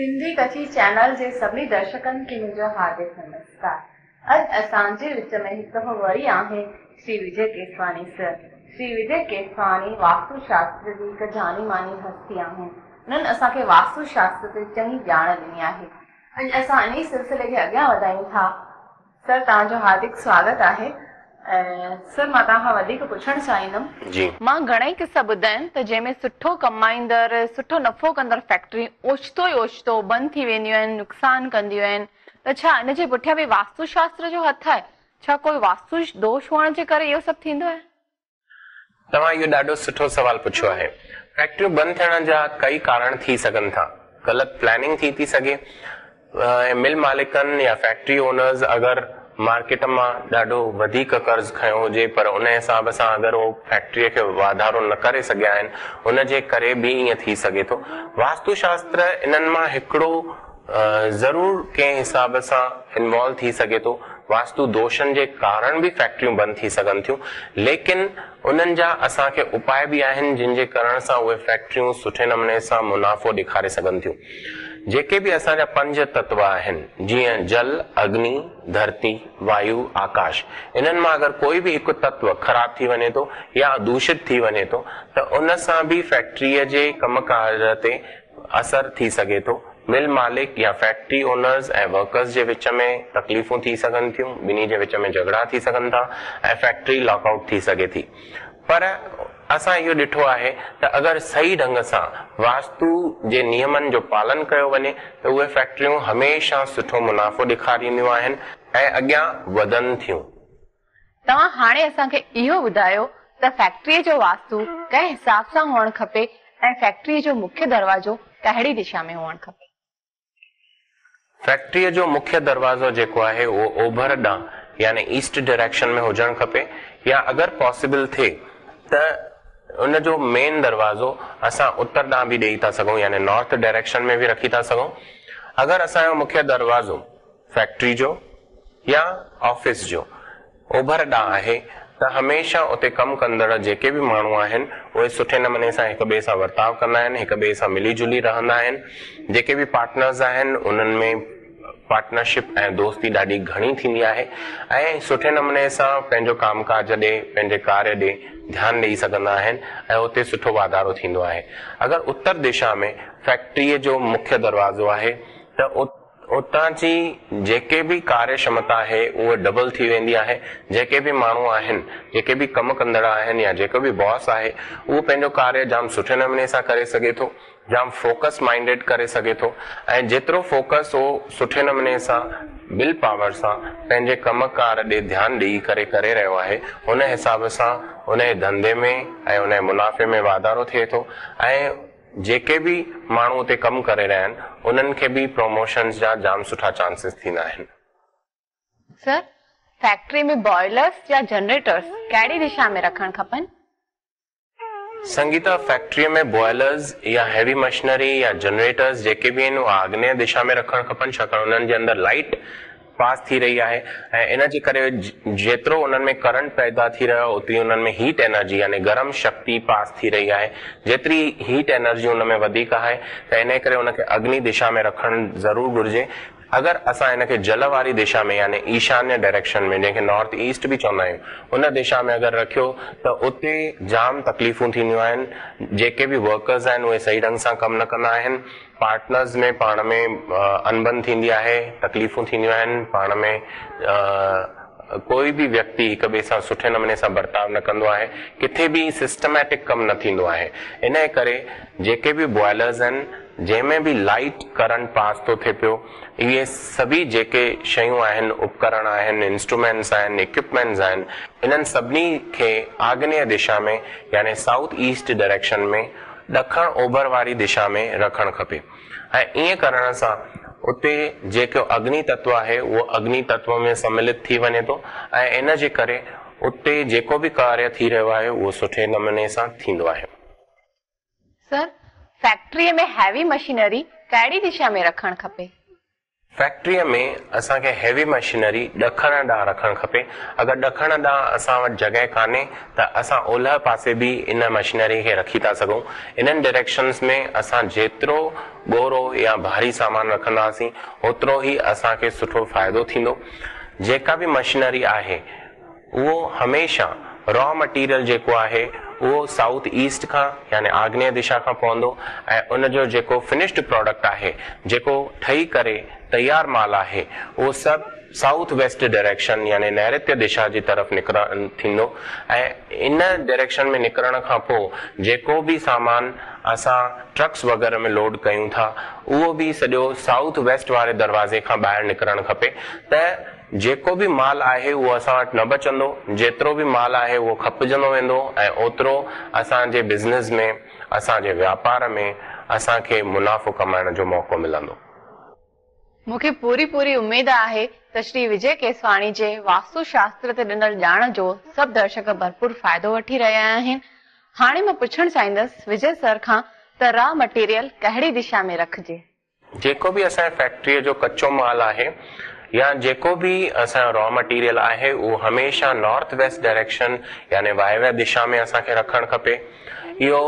سنڌي ڪڇي channel جي سڀني درشڪن کي منهنجو هاردڪ نمسڪار. اڄ اسان جي وچ ۾ هڪ دفعو وري آهن شري وجي ڪيسواڻي سر. شري وجي ڪيسواڻي واستو شاستر جي هڪ جاني ماني هستي آهن. انهن اسان کي واستو شاستر تي چڱي ڄاڻ ڏني آهي. اڄ اسان انهي سلسلي کي اڳيان وڌايون ٿا. سر توهان جو هاردڪ سواگت آهي ۽ سر مان توهان کان وڌيڪ پڇڻ چاهيندم. جي. مان گهڻئي قصا ٻڌا آهن ته جنهن ۾ سٺو ڪمائيندڙ سٺو نفعو ڪندڙ فيڪٽريون اوچتو ئي اوچتو بند ٿي وينديون آهن نقصان ڪنديون آهن ته ڇا ان جي پٺيان به واستو شاستر جو هٿ آهي؟ ڇا ڪوئي واستو دوش هئڻ جي ڪري اهو سڀ ٿيندو آهي؟ توهان اهو ڏاڍو سٺو سوال پڇيو آهي. فيڪٽريون بند ٿيڻ جا ڪئي ڪارڻ ٿي سگهن ٿا. غلط پلاننگ ٿي ٿي سگهي ۽ مل مالڪن يا فيڪٽري اونرز اگر مارڪيٽ مان ڏاڍو وڌيڪ قرض کنيو هجي پر ان حساب سان اگر هو فيڪٽري کي واڌارو نه ڪري سگهيا آهن ان جي ڪري به ائين ٿي سگهي ٿو. واستو شاستر انهن مان هڪڙو ضرور ڪنهن حساب سان انوالو ٿي سگهي ٿو. واستو دوشن جي ڪارڻ به فيڪٽريون بند ٿي سگهن ٿيون ليڪن انهن جا اسان کي اپاء به آهن جن جي ڪرڻ سان اهي فيڪٽريون سٺي نموني سان منافعو ڏيکاري سگهن ٿيون. جيڪي به اسان جا پنج تتو آهن جيئن جل، اگني، ڌرتي، وايو، آڪاش انهن مان اگر ڪوئي به هڪ تتو خراب ٿي وڃي ٿو يا دوشت ٿي وڃي ٿو ته ان سان به فيڪٽريء جي ڪم ڪار تي اثر ٿي سگهي ٿو. مل مالڪ يا فيڪٽري اونرز ۽ ورڪرز جي وچ ۾ تڪليفون ٿي سگهن ٿيون، ٻنهي جي وچ ۾ جهڳڙا ٿي سگهن ٿا ۽ فيڪٽري لاڪ آئوٽ ٿي سگهي ٿي. پر اسان اهو ڏٺو آهي ته اگر صحيح ڍنگ سان واستو جي نيمن جو پالن ڪيو وڃي ته اهي فيڪٽريون هميشه سٺو منافعو ڏيکارينديون آهن ۽ اڳيان وڌن ٿيون. توهان هاڻي اسان کي اهو ٻڌايو ته فيڪٽريء جو واستو ڪنهن حساب سان هئڻ کپي ۽ فيڪٽريء جو مکيه دروازو ڪهڙي دشا ۾ هئڻ کپي؟ فيڪٽريء جو مکيه دروازو جيڪو آهي اهو اوڀر ڏانهن يعني ايسٽ ڊائريڪشن ۾ هجڻ کپي يا اگر پاسيبل ٿئي ته ان جو مين دروازو اسان اتر ڏانهن به ڏيئي ٿا سگهون يعني نارٿ ڊائريڪشن ۾ به رکي ٿا سگهون. اگر اسان جو مکيه دروازو فيڪٽري جو يا آفيس جو اوڀر ڏانهن آهي ته هميشه اتي ڪم ڪندڙ جيڪي به ماڻهو آهن اهي سٺي نموني سان هڪ ٻئي سان ورتاء ڪندا آهن هڪ ٻئي سان ملي جلي رهندا آهن جيڪي به پارٽنرز آهن انهن ۾ پارٽنرشپ ۽ دوستي ڏاڍي گهڻي ٿيندي آهي ۽ سٺي نموني سان پنهنجو ڪام ڪاج ڏي پنهنجي ڪاريه ڏي ڌيان ڏئي سگهندا آهن ۽ اتي سٺو واڌارو ٿيندو آهي اگر اتر دشا ۾ فيڪٽريء جو مکيه دروازو آهي ته اتان جي جيڪي به ڪاريه ڪشمتا آهي اهو ڊبل ٿي ويندي آهي، جيڪي به ماڻهو آهن، جيڪي به ڪم ڪندڙ آهن يا جيڪو به باس آهي اهو پنهنجو ڪاريه جام سٺي نموني سان ڪري سگهي ٿو، جام فوڪس مائنڊيڊ ڪري سگهي ٿو ۽ جيترو فوڪس اهو سٺي نموني سان will power سان پنهنجي ڪم ڪار ڏي ڌيان ڏئي ڪري ڪري رهيو آهي ان حساب سان ان جي ڌنڌي ۾ ۽ ان جي منافعي ۾ واڌارو ٿئي ٿو ۽ جيڪي به ماڻهو اتي ڪم ڪري رهيا آهن انهن کي به پروموشنز جا جام سٺا چانسز ٿيندا آهن. سر، فيڪٽري ۾ بوائلرز يا جنريٽرز ڪهڙي دشا ۾ رکڻ کپن؟ سنگيتا، فيڪٽري ۾ بوائلرز يا هيوي مشنري يا جنريٽرز جيڪي به آهن اهي آگنيه دشا ۾ رکڻ کپن ڇاڪاڻ انهن جي اندر لائيٽ پاس ٿي رهي آهي ۽ ان جي ڪري جيترو انهن ۾ ڪرنٽ پيدا ٿي رهيو آهي اوتري انهن ۾ هيٽ انرجي يعني گرم شڪتي پاس ٿي رهي آهي جيتري هيٽ انرجي ان ۾ وڌيڪ آهي ته انهي ڪري ان کي اگني دشا ۾ رکڻ ضرور گهرجي اگر اسان ان کي جل واري دشا ۾ يعني ايشانيه ڊائريڪشن ۾ جنهن کي نارٿ ايسٽ به چوندا آهيون ان دشا ۾ اگر رکيو ته اتي جام تڪليفون ٿينديون آهن جيڪي به ورڪرز آهن اهي صحيح ڍنگ سان ڪم نه ڪندا آهن پارٽنرز ۾ پاڻ ۾ انبن ٿيندي آهي، تڪليفون ٿينديون آهن، پاڻ ۾ ڪوئي به ويڪتي هڪ ٻئي سان سٺي نموني سان برتاء نه ڪندو آهي، ڪٿي به سسٽميٽڪ ڪم نه ٿيندو آهي، انهي ڪري جيڪي به بوائلرز آهن جنهن ۾ به لائيٽ ڪرنٽ پاس ٿو ٿئي پيو اهي سڀئي جيڪي شيون آهن، اپڪرڻ آهن، انسٽرومينٽس آهن، اڪوپمينٽس آهن، انهن سڀني کي آگنيه دشا ۾ يعني سائوٿ ايسٽ ڊائريڪشن ۾ ڏکڻ اوڀر واري دشا ۾ رکڻ کپي ۽ ائين ڪرڻ سان اتي جيڪو اگني تتو آهي اهو اگني تتو ۾ سملت ٿي وڃي ٿو ۽ ان جي ڪري اتي جيڪو به ڪاريه ٿي رهيو آهي اهو سٺي نموني سان ٿيندو آهي. سر، فيڪٽريء ۾ هيوي مشينري ڪهڙي دشا ۾ رکڻ کپي؟ فيڪٽريء ۾ اسان کي هيوي مشينري ڏکڻ ڏانهن رکڻ کپي. اگر ڏکڻ ڏانهن اسان وٽ جڳهه ڪانهي ته اسان اولهه پاسي به ان مشينري کي رکي ٿا سگهون. انهن ڊائريڪشنز ۾ اسان جيترو ڳورو يا ڀاري سامان رکنداسين اوترو ئي اسان کي سٺو فائدو ٿيندو. جيڪا به مشينري آهي اهو هميشه را مٽيريل جيڪو آهي اهو سائوٿ ايسٽ کان يعني آگنيه دشا کان پوندو ۽ ان جو جيڪو فنشڊ پراڊڪٽ آهي جيڪو ٺهي ڪري تيار مال آهي اهو سڀ سائوٿ ويسٽ ڊائريڪشن يعني نيرتيه دشا جي طرف نڪرڻ ٿيندو ۽ ان ڊائريڪشن ۾ نڪرڻ کان پوء جيڪو به سامان اسان ٽرڪس وغيره ۾ لوڊ ڪيون ٿا اهو به سڄو سائوٿ ويسٽ واري دروازي کان ٻاهر نڪرڻ کپي ته جيڪو به مال آهي اهو اسان وٽ نه بچندو، جيترو به مال آهي اهو کپجندو ويندو ۽ اوترو اسان جي بزنس ۾ اسان جي واپار ۾ اسان کي منافعو ڪمائڻ جو موقعو ملندو. مون کي پوري پوري اميد آهي ته شري وجي ڪيسواڻي جي واستو شاستر تي ڏنل ڄاڻ جو سڀ درشڪ ڀرپور فائدو وٺي رهيا آهن. هاڻي مان پڇڻ چاهيندس وجي سر کان ته را مٽيريل ڪهڙي دشا ۾ رکجي؟ جيڪو به اسان جي فيڪٽريء جو ڪچو مال آهي يا جيڪو به اسان جو را مٽيريل آهي اهو هميشه نارٿ ويسٽ ڊائريڪشن يعني وايويه دشا ۾ اسان کي رکڻ کپي. اهو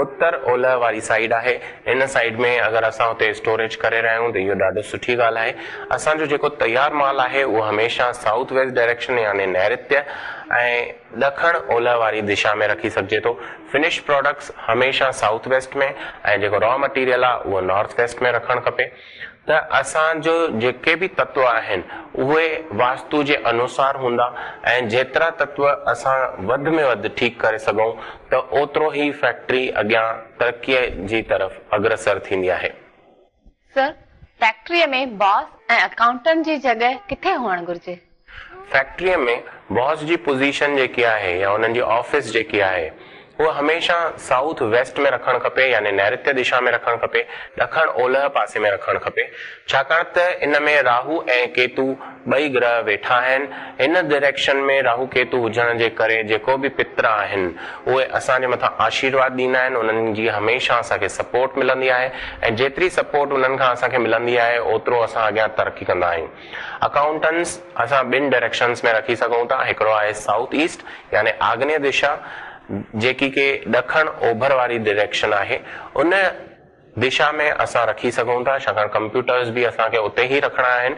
اتر اولهه واري سائيڊ آهي. ان سائيڊ ۾ اگر اسان اتي اسٽوريج ڪري رهيا آهيون ته اهو ڏاڍو سٺي ڳالهه آهي. اسان جو جيڪو تيار مال آهي اهو هميشه سائوٿ ويسٽ ڊائريڪشن يعني نيرتيه ۽ ڏکڻ اولهه واري دشا ۾ رکي سگهجي ٿو. فنش پراڊڪٽس هميشه سائوٿ ويسٽ ۾ ۽ جيڪو را مٽيريل آهي اهو نارٿ ويسٽ ۾ رکڻ کپي ته اسان جو جيڪي به تتو آهن اهي واستو جي انوسار هوندا ۽ جيترا تتو اسان وڌ ۾ وڌ ٺيڪ ڪري سگهون ته اوترو ئي فيڪٽري اڳيان ترقيء جي طرف اگرسر ٿيندي آهي. سر، فيڪٽريء ۾ باس ۽ اڪائونٽنٽ جي جڳهه ڪٿي هئڻ گهرجي؟ فيڪٽريء ۾ باس جي پوزيشن جيڪي آهي يا انهن جي آفيس جيڪي آهي اها هميشه سائوٿ ويسٽ ۾ رکڻ کپي يعني نيرتيه دشا ۾ رکڻ کپي، ڏکڻ اولهه پاسي ۾ رکڻ کپي ڇاڪاڻ ته ان ۾ راهو ۽ ڪيتو ٻئي گرهه ويٺا آهن. ان ڊائريڪشن ۾ راهو ڪيتو هجڻ جي ڪري جيڪو به پتر آهن اهي اسان جي مٿان آشيرواد ڏيندا آهن انهن جي هميشه اسان کي سپورٽ ملندي آهي ۽ جيتري سپورٽ انهن کان اسان کي ملندي آهي اوترو اسان اڳيان ترقي ڪندا آهيون. اڪائونٽنٽس اسان ٻن ڊائريڪشنس ۾ رکي سگهون ٿا هڪڙو آهي سائوٿ ايسٽ يعني آگنيه دشا جيڪي ڪي ڏکڻ اوڀر واري ڊائريڪشن آهي ان دشا ۾ اسان رکي سگهون ٿا ڇاڪاڻ ڪمپيوٽرز به اسان کي اتي ئي رکڻا آهن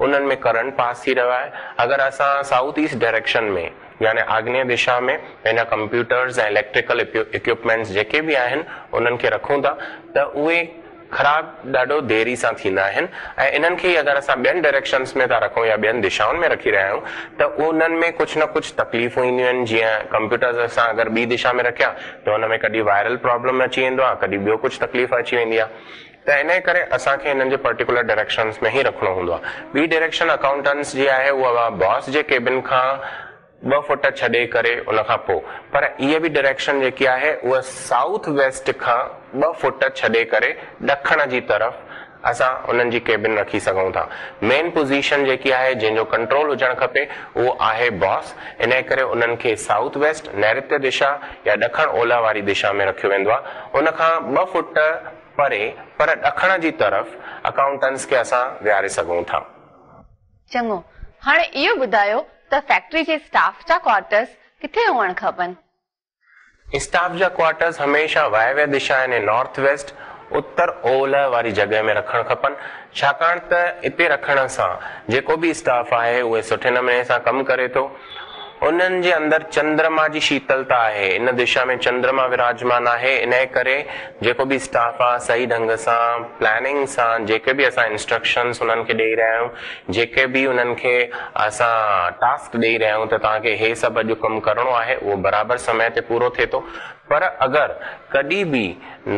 انهن ۾ ڪرنٽ پاس ٿي رهيو آهي اگر اسان سائوٿ ايسٽ ڊائريڪشن ۾ يعني آگنيه دشا ۾ پنهنجا ڪمپيوٽرز ۽ اليڪٽريڪل اڪيوپمينٽس جيڪي به آهن انهن کي رکون ٿا ته اهي خراب ڏاڍو ديري سان ٿيندا آهن ۽ انهن کي ئي اگر اسان ٻين ڊائريڪشنس ۾ ٿا رکون يا ٻين دشائن ۾ رکي رهيا آهيون ته انهن ۾ ڪجهه نه ڪجهه تڪليفون اينديون آهن جيئن ڪمپيوٽرز اسان اگر ٻي دشا ۾ رکيا ته ان ۾ ڪڏهن وائرل پرابلم اچي ويندو آهي ڪڏهن ٻيو ڪجهه تڪليف اچي ويندي آهي ته انهي ڪري اسان کي انهن جي پرٽيڪولر ڊائريڪشنس ۾ ئي رکڻو هوندو آهي. ٻي ڊائريڪشن اڪائونٽنٽس جي آهي اها باس جي ڪيبن کان ٻه فوٽ ڇڏي ڪري ان کان پوء پر اها به ڊائريڪشن جيڪي آهي اها سائوٿ ويسٽ کان ٻه فوٽ ڇڏي ڪري ڏکڻ جي طرف اسان انهن جي ڪيبن رکي سگهون ٿا. مين پوزيشن جيڪي آهي جنهن جو ڪنٽرول هجڻ کپي اهو آهي باس انهي ڪري انهن کي سائوٿ ويسٽ، نيرتيه دشا، يا ڏکڻ اولهه واري دشا ۾ رکيو ويندو آهي. ان کان ٻه فوٽ پري پر ڏکڻ جي طرف اڪائونٽنٽس کي اسان ويهاري سگهون ٿا. چڱو، هاڻي اهو ٻڌايو ته فيڪٽري جي اسٽاف جا ڪوارٽرز ڪٿي هئڻ کپن؟ اسٽاف جا ڪوارٽرز هميشه وايويه دشا يعني نارٿ ويسٽ، اتر اولهه، واري جڳهه ۾ رکڻ کپن، ڇاڪاڻ ته اتي رکڻ سان جيڪو به اسٽاف آهي اهي سٺي نموني سان ڪم ڪري ٿو. انهن جي اندر چندرما جي شيتلتا آهي، ان دشا ۾ چندرما وراجمان آهي، انهي ڪري جيڪو به اسٽاف آ صحيح ڍنگ سان پلاننگ سان جيڪي به اسان انسٽرڪشنس انهن کي ڏئي رهيا آهيون، جيڪي به انهن کي اسان ٽاسڪ ڏئي رهيا آهيون ته توهان کي هي سڀ اڄ ڪم ڪرڻو آهي اهو برابر سمي تي پورو ٿئي ٿو پر اگر ڪڏهن به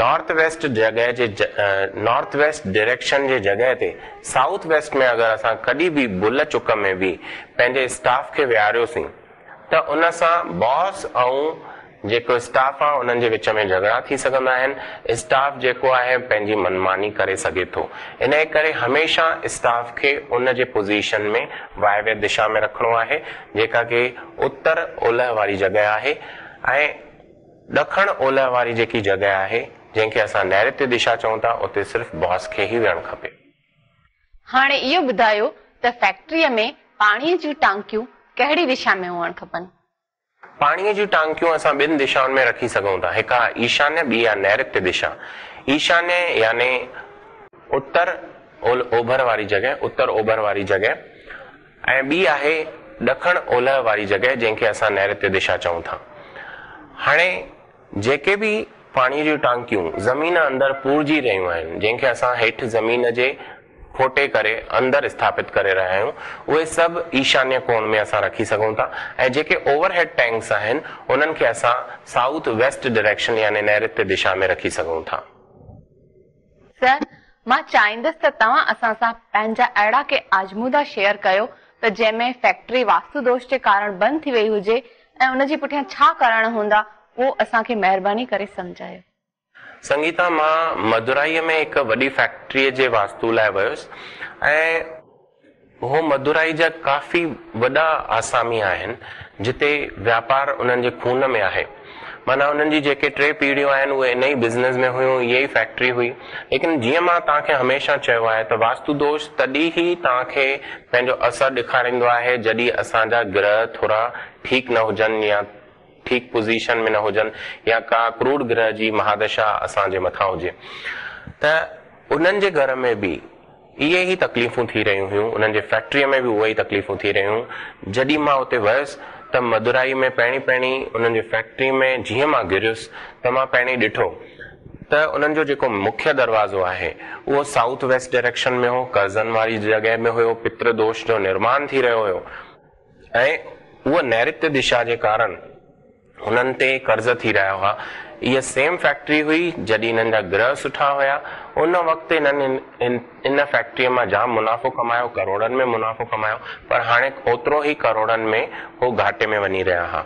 نارٿ ويسٽ جڳهه جي نارٿ ويسٽ ڊائريڪشن جي جڳهه تي سائوٿ ويسٽ ۾ اگر اسان ڪڏهن به ڀل چڪ ۾ به پنهنجي اسٽاف کي ويهاريوسين ته ان سان باس ۽ جيڪو اسٽاف آ انهن جي وچ ۾ جهڳڙا ٿي سگهندا آهن، اسٽاف جيڪو آهي پنهنجي منماني ڪري سگهي ٿو، انهي ڪري هميشه اسٽاف کي ان جي پوزيشن ۾ وايويه دشا ۾ رکڻو آهي جيڪا ڪي اتر اولهه واري جڳهه آهي ۽ ڏکڻ اولهه واري جيڪي جڳهه آهي جنهن کي اسان نيرتيه دشا چئون ٿا اتي صرف باس کي ئي ويهڻ کپي. هاڻي اهو ٻڌايو ته فيڪٽريء ۾ پاڻيء جون ٽانڪيون ڪهڙي دشا ۾ هئڻ کپن؟ پاڻيء جون ٽانڪيون اسان ٻن دشائن ۾ رکي سگهون ٿا، هڪ آهي ايشانيه ٻي آهي نيرتيه دشا. ايشانيه يعني اتر اوڀر واري جڳهه، اتر اوڀر واري جڳهه، ۽ ٻي آهي ڏکڻ اولهه واري جڳهه جنهن کي اسان نيرتيه دشا چئون ٿا. هاڻي جيڪي به پاڻيء جون ٽانڪيون زمين اندر پورجي رهيون آهن، جنهن کي اسان هيٺ زمين جي کوٽي ڪري اندر اسٿاپت ڪري رهيا آهيون، اهي سڀ ايشانيه ڪوڻ ۾ اسان رکي سگهون ٿا ۽ جيڪي اوور هيڊ ٽينڪس آهن، انهن کي اسان سائوٿ ويسٽ ڊائريڪشن يعني نيرتيه دشا ۾ رکي سگهون ٿا. سر، مان چاهيندس ته توهان اسان سان پنهنجا اهڙا ڪي آزمودا شيئر ڪيو ته جنهن ۾ فيڪٽري واستو دوش جي ڪارڻ بند ٿي وئي هجي ۽ ان جي پٺيان ڇا ڪارڻ هوندا اهو اسان کي مهرباني ڪري سمجهايو. سنگيتا، مان مدورائيء ۾ هڪ وڏي فيڪٽريء جي واستو لاء ويس ۽ هو مدورائي جا ڪافي وڏا آسامي آهن جتي واپار انهن جي خون ۾ آهي. معنيٰ انهن جي جيڪي ٽي پيڙهيون آهن اهي ان ئي بزنس ۾ هيون، اها ئي فيڪٽري هئي. ليڪن جيئن مان توهان کي هميشه چيو آهي ته واستو دوش تڏهن ئي توهان کي پنهنجو اثر ڏيکاريندو آهي جڏهن اسان جا گرهه ٿورا ٺيڪ نه هجن يا ٺيڪ پوزيشن ۾ نه هجن يا ڪا ڪرور گرهه جي مهادشا اسان جي مٿان هجي ته انهن جي گهر ۾ به اهي ئي تڪليفون ٿي رهيون هيون، انهن جي فيڪٽريء ۾ به اهي ئي تڪليفون ٿي رهيون هيون. جڏهن مان اتي ويس ته مدورائي ۾ پهرين پهرين انهن جي فيڪٽري ۾ جيئن مان گهڙيس ته مان پهرين ڏٺو ته انهن جو جيڪو مکيه دروازو آهي اهو سائوٿ ويسٽ ڊائريڪشن ۾ هو، قرضن واري جڳهه ۾ هيو، پتر دوش جو نرمان ٿي رهيو هيو ۽ اهو نيرتيه دشا جي ڪارڻ هنن تي قرض ٿي رهيا هئا. اها سيم فيڪٽري هئي جڏهن هنن جا گرهه سٺا هيا. ان وقت هنن ان فيڪٽريء مان جام منافعو ڪمايو، ڪروڙن ۾ منافعو ڪمايو، پر هاڻي اوترو ئي ڪروڙن ۾ هو گهاٽي ۾ وڃي رهيا ها.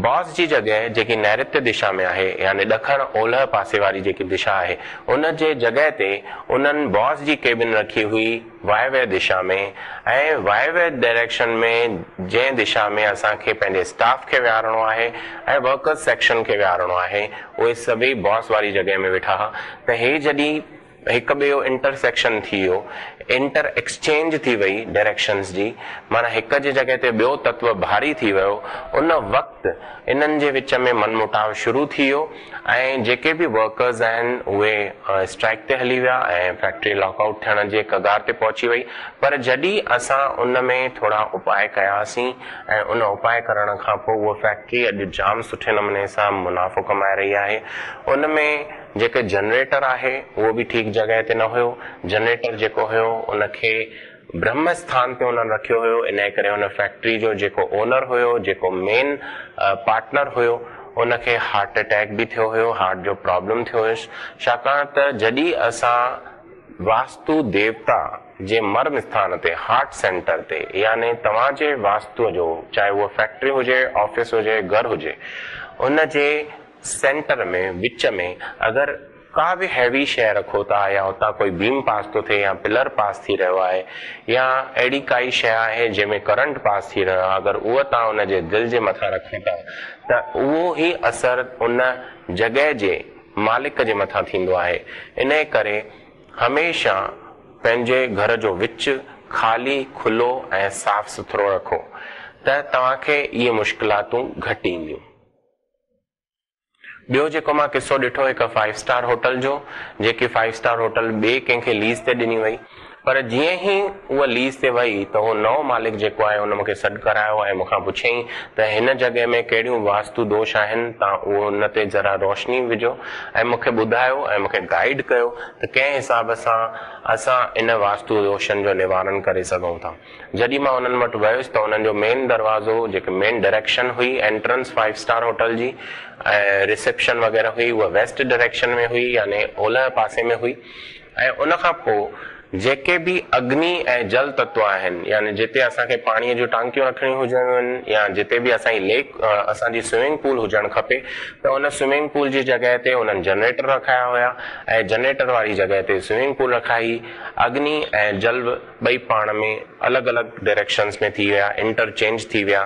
باس جي جڳهه جيڪي نيرتيه دشا ۾ آهي يعني ڏکڻ اولهه پاسي واري جيڪي دشا آهي ان جي جڳهه تي انهن باس جي ڪيبن رکي هئي وايويه دشا ۾ ۽ وايويه ڊائريڪشن ۾ جنهن دشا ۾ اسان کي پنهنجي اسٽاف کي ويهارڻو آهي ۽ ورڪرز سيڪشن کي ويهارڻو آهي اهي سڀئي باس واري جڳهه ۾ ويٺا ها ته هي جڏهن هڪ ٻئي جو انٽر سيڪشن ٿي ويو انٽر ايڪسچينج ٿي وئي ڊائريڪشنز جي معنيٰ هڪ جي جڳهه تي ٻيو تتو ڀاري ٿي ويو ان وقت انهن جي وچ ۾ من مٽاء شروع ٿي ويو ۽ جيڪي به ورڪرز آهن اهي اسٽرائيڪ تي هلي ويا ۽ فيڪٽري لاڪ آئوٽ ٿيڻ جي ڪگار تي پهچي وئي پر جڏهن اسان ان ۾ ٿورا اپاء ڪياسين ۽ ان اپاء ڪرڻ کان پوء اها فيڪٽري اڄ جام سٺي نموني سان منافعو ڪمائي رهي آهي ان ۾ جيڪي جنريٽر آهي اهو به ٺيڪ جڳهه تي نه هيو جنريٽر جيڪو هيو ان کي برهم اسٿان تي انهن رکيو هيو انهي ڪري ان فيڪٽري جو جيڪو اونر هيو جيڪو مين پارٽنر هيو ان کي هارٽ اٽيڪ به ٿيو هيو هارٽ جو پرابلم ٿيو هيس ڇاڪاڻ ته جڏهن اسان واستو ديوتا جي مرم اسٿان تي هارٽ سينٽر تي يعني توهان جي واستو جو چاهي اهو فيڪٽري هجي آفيس هجي گهر هجي ان جي سينٽر ۾ وچ ۾ اگر ڪا به هيوي شيء رکو ٿا يا اتان ڪوئي بيم پاس ٿو ٿئي يا پلر پاس ٿي رهيو آهي يا اهڙي ڪائي شيء آهي جنهن ۾ ڪرنٽ پاس ٿي رهيو آهي اگر اهو توهان ان جي دل جي مٿان رکو ٿا ته اهو ئي اثر ان جڳهه جي مالڪ جي مٿان ٿيندو آهي انهي ڪري هميشه پنهنجي گهر جو وچ خالي کلو ۽ صاف سٿرو رکو ته توهان کي اهي مشڪلاتون گهٽ اينديون. ٻيو جيڪو مان قصو ڏٺو هڪ فائيو اسٽار هوٽل جو جيڪي فائيو اسٽار هوٽل ٻئي ڪنهن کي ليز تي ڏني وئي پر جيئن ئي اها ليز تي وئي ته اهو نئون مالڪ جيڪو آهي ان مونکي سڏ ڪرايو ۽ مونکان پڇيائين ته هن جڳهه ۾ ڪهڙيون واستو دوش آهن توهان اهو ان تي ذرا روشني وجهو ۽ مونکي ٻڌايو ۽ مونکي گائيڊ ڪيو ته ڪنهن حساب سان اسان ان واستو دوشن جو نوارڻ ڪري سگهون ٿا. جڏهن مان انهن وٽ ويس ته انهن جو مين دروازو جيڪي مين ڊائريڪشن هئي انٽرنس فائيو اسٽار هوٽل جي ۽ رسيپشن وغيره هئي اها ويسٽ ڊائريڪشن ۾ هئي يعني اولهه پاسي ۾ هئي ۽ ان کان پوء جيڪي به اگني ۽ جل تتو آهن يعني جتي اسان کي پاڻي جون ٽانڪيون رکڻيون هجن يا جتي به اسان جي ليڪ اسان جي سوئمنگ پول هجڻ کپي ته ان سوئمنگ پول جي جڳهه تي انهن جنريٽر رکايا هيا ۽ جنريٽر واري جڳهه تي سوئمنگ پول رکائي اگني ۽ جل ٻئي پاڻ ۾ الڳ الڳ ڊائريڪشنز ۾ ٿي ويا، انٽر چينج ٿي ويا.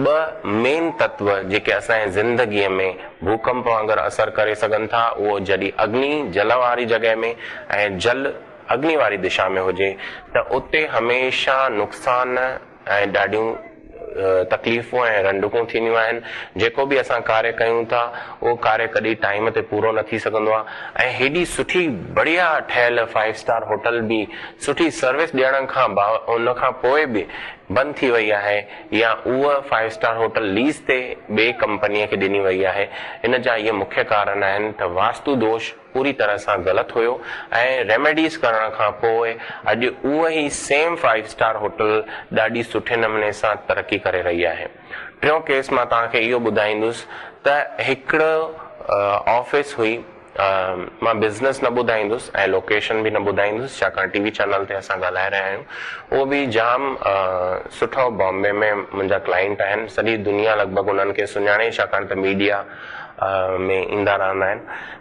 ٻه مين تتو جيڪي اسان جي زندگيء ۾ ڀوڪمپ وانگر اثر ڪري سگهن ٿا اهو جڏهن اگني، جل واري جڳهه ۾، ۽ جل، اگني واري دشا ۾ هجي ته اتي هميشه نقصان ۽ ڏاڍيون تڪليفون ۽ رنڊڪون ٿينديون آهن. جيڪو به اسان ڪاريه ڪيون ٿا اهو ڪاريه ڪڏهن ٽائيم تي پورو نه ٿي سگهندو آهي ۽ هيڏي سٺي بڙيا ٺهيل فائيو اسٽار هوٽل به سٺي سروس ڏيڻ کان با ان کان پوء به بند ٿي وئي آهي يا اها فائيو اسٽار هوٽل ليز تي ٻئي ڪمپنيء کي ڏني وئي آهي. ان جا اهي مکيه ڪارڻ آهن ته واستو دوش پوري طرح سان غلط هيو ۽ ريميڊيز ڪرڻ کان پوء اڄ اها ئي سيم فائيو اسٽار هوٽل ڏاڍي سٺي نموني سان ترقي ڪري رهي آهي. ٽيون ڪيس مان توهان کي اهو ٻڌائيندس ته هڪڙو آفيس هئي مان بزنس نه ٻڌائيندس ۽ لوڪيشن به نه ٻڌائيندس ڇاڪاڻ ٽي وي چينل تي اسان ڳالهائي رهيا آهيون اهو به جام سٺو بامبي ۾ منهنجا ڪلائنٽ آهن سڄي دنيا لڳ ڀڳ انهن کي سڃاڻي ڇاڪاڻ ته ميڊيا ۾ ايندا رهندا آهن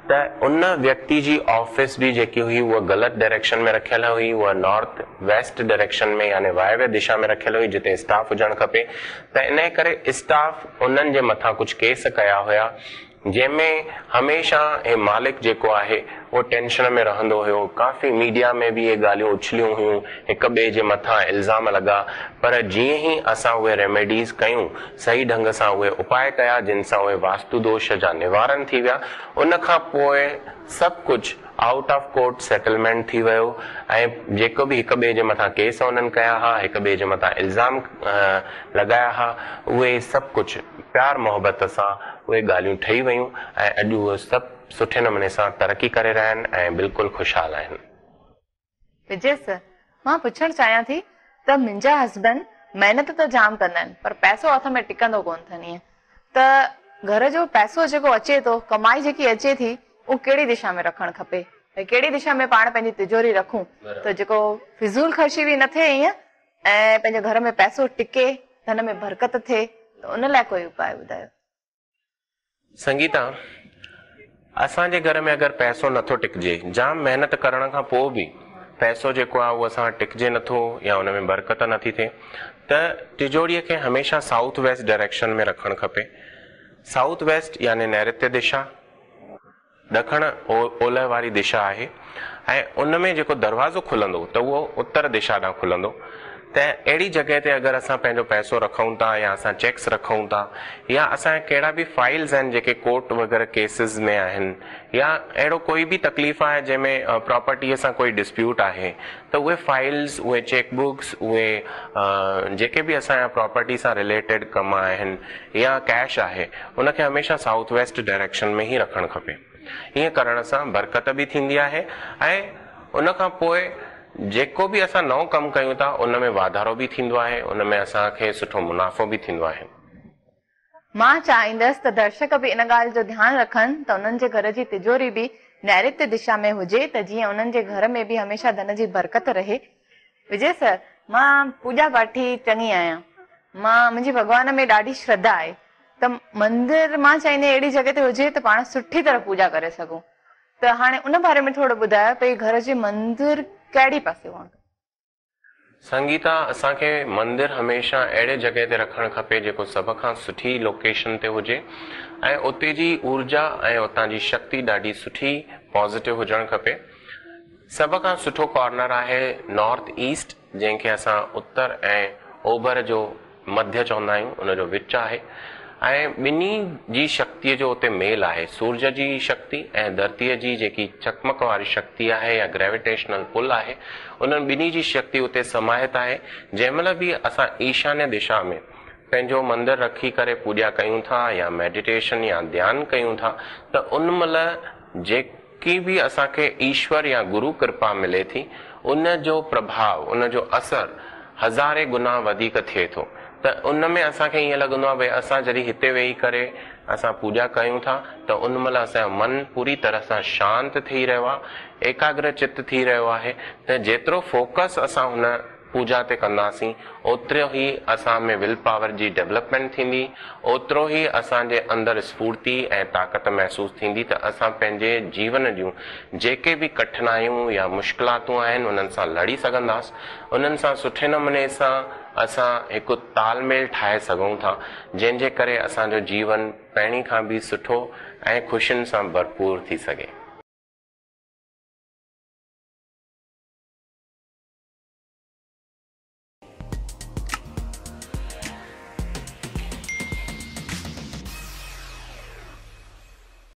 ته ان ويڪتي جي آفيس به جيڪي هئي اها غلط ڊائريڪشن ۾ رکيل هئي اها نارٿ ويسٽ ڊائريڪشن ۾ يعني وايويه دشا ۾ رکيل هئي جتي اسٽاف هجڻ کپي ته انهي ڪري اسٽاف انهن جي مٿان ڪجهه ڪيس ڪيا هيا جنهن ۾ هميشه هي مالڪ جيڪو آهي اهو ٽينشن ۾ رهندو هيو، ڪافي ميڊيا ۾ به اهي ڳالهيون اڇليون هيون، هڪ ٻئي جي مٿان الزام لڳا، پر جيئن ئي اسان اهي ريميڊيز ڪيون، صحيح ڍنگ سان اهي اپاء ڪيا جن سان اهي واستو دوش جا نوارن ٿي ويا، ان کان پوء سڀ ڪجهه آئوٽ آف ڪورٽ سيٽلمينٽ ٿي ويو ۽ جيڪو به هڪ ٻئي جي مٿان ڪيس انهن ڪيا ها، هڪ ٻئي جي مٿان الزام لڳايا ها، اهي سڀ ڪجهه پيار محبت سان اهي ڳالهيون ٺهي ويون ۽ اڄ اهي سڀ سٺي نموني سان ترقي ڪري رهيا آهن ۽ بلڪل خوشحال آهن. وجي سر مان پڇڻ چاهيان ٿي ته منهنجا هسبنڊ محنت ته جام ڪندا آهن پر پئسو هٿ ۾ ٽڪندو ڪونه اٿن ائين ته گهر جو پئسو جيڪو اچي ٿو ڪمائي جيڪي اچي ٿي اهو ڪهڙي دشا ۾ رکڻ کپي ڀئي ڪهڙي دشا ۾ پاڻ پنهنجي تجوري رکون ته جيڪو فضول خرچي به نه ٿئي ائين ۽ پنهنجي گهر ۾ پئسو ٽڪي ڌن ۾ برڪت ٿئي ته ان لاء ڪوئي اپاء ٻڌايو. سنگيتا، اسان جي گهر ۾ اگر پئسو نٿو ٽڪجي، جام محنت ڪرڻ کان پوء به پئسو جيڪو آهي اهو اسان وٽ ٽڪجي نٿو يا ان ۾ برڪت نٿي ٿئي ته ٽجوڙيء کي هميشه سائوٿ ويسٽ ڊائريڪشن ۾ رکڻ کپي. سائوٿ ويسٽ يعني نيرتيه دشا، ڏکڻ اولهه واري دشا آهي ۽ ان ۾ جيڪو دروازو کلندو ته اهو اتر دشا ڏانهن کلندو ته اهڙي جڳهه تي اگر اسان پنهنجو پئسو رکون ٿا يا اسان چيڪس رکون ٿا يا اسان جا ڪهڙا به فائلز آهن جيڪي ڪورٽ وغيره ڪيسز ۾ آهن يا اهڙو ڪوئي به تڪليف آهي جنهن ۾ پراپرٽيء سان ڪوئي ڊسپيوٽ آهي ته اهي فائلز اهي چيڪ بڪس اهي جيڪي به اسان جا پراپرٽي سان رليٽيڊ ڪم آهن يا ڪيش آهي ان کي هميشه سائوٿ ويسٽ ڊائريڪشن ۾ ئي رکڻ کپي. ائين ڪرڻ سان برڪت به ٿيندي آهي ۽ ان کان پوء جيڪو به اسان نئون ڪم ڪيون ٿا ان ۾ واڌارو به ٿيندو آهي ان ۾ اسان کي سٺو منافعو به ٿيندو آهي. مان چاهيندس ته درشڪ به ان ڳالهه جو ڌيان رکن ته انهن جي گهر جي تجوري به نيرتيه دشا ۾ هجي ته جيئن انهن جي گهر ۾ به هميشه ڌن جي برڪت رهي. وجي سر مان پوڄا پاٺي چڱي آهيان مان منهنجي ڀڳوان ۾ ڏاڍي شرڌا آهي ته مندر مان چاهيندي آهيان اهڙي جڳهه تي هجي ته پاڻ سٺي طرح پوڄا ڪري سگهون ته هاڻي ان باري ۾ ٿورو ٻڌايو ڀئي گهر جي مندر ڪهڙي پاسي هئڻ کپي. سنگيتا اسان کي مندر هميشه اهڙي جڳهه تي رکڻ کپي جيڪو سڀ کان سٺي لوڪيشن تي هجي ۽ اتي جي اورجا ۽ اتان جي شڪتي ڏاڍي سٺي پازيٽو هجڻ کپي. سڀ کان سٺو ڪارنر آهي نارٿ ايسٽ جنهن کي اسان اتر ۽ اوڀر جو مڌيه چوندا آهيون ان جو وچ آهي ۽ ٻنهي جي شڪتيء جو اتي ميل آهي سورج جي شڪتي ۽ ڌرتيء جي جيڪي چقمق واري شڪتي آهي يا گريويٽيشنل پل آهي انهن ٻنهي جي شڪتي اتي سماهت آهي جنهن مهل به اسان ايشانيه دشا ۾ پنهنجو مندر رکي ڪري پوڄا ڪيون ٿا يا ميڊيٽيشن يا ڌيان ڪيون ٿا ته ان مهل جيڪي ڪي به اسان کي ايشور يا گرو ڪرپا ملي ٿي ان جو پرڀاء ان جو اثر هزارين گنا وڌيڪ ٿئي ٿو ته ان ۾ اسان کي ائين لڳندو آهي ڀئي اسان جڏهن هتي ويهي ڪري اسان پوڄا ڪيون ٿا ته ان مهل اسان جو من پوري طرح سان شانت ٿي رهيو آهي ايڪاگره چت ٿي رهيو آهي ته جيترو فوڪس اسان هن پوڄا تي ڪنداسين اوترو ئي اسان ۾ will power جي ڊولپمينٽ ٿيندي، اوترو ئي اسان جي اندر اسفورتي ۽ طاقت محسوس ٿيندي ته اسان پنهنجي جيون جون جيڪي به ڪٺنايون يا مشڪلاتون آهن انهن سان لڙي سگهنداس، انهن سان سٺي نموني سان اسان هڪ تال ميل ٺاهي سگهون ٿا جنهن جي ڪري اسان جو جيون پهرين کان به سٺو ۽ خوشين سان ڀرپور ٿي سگهي.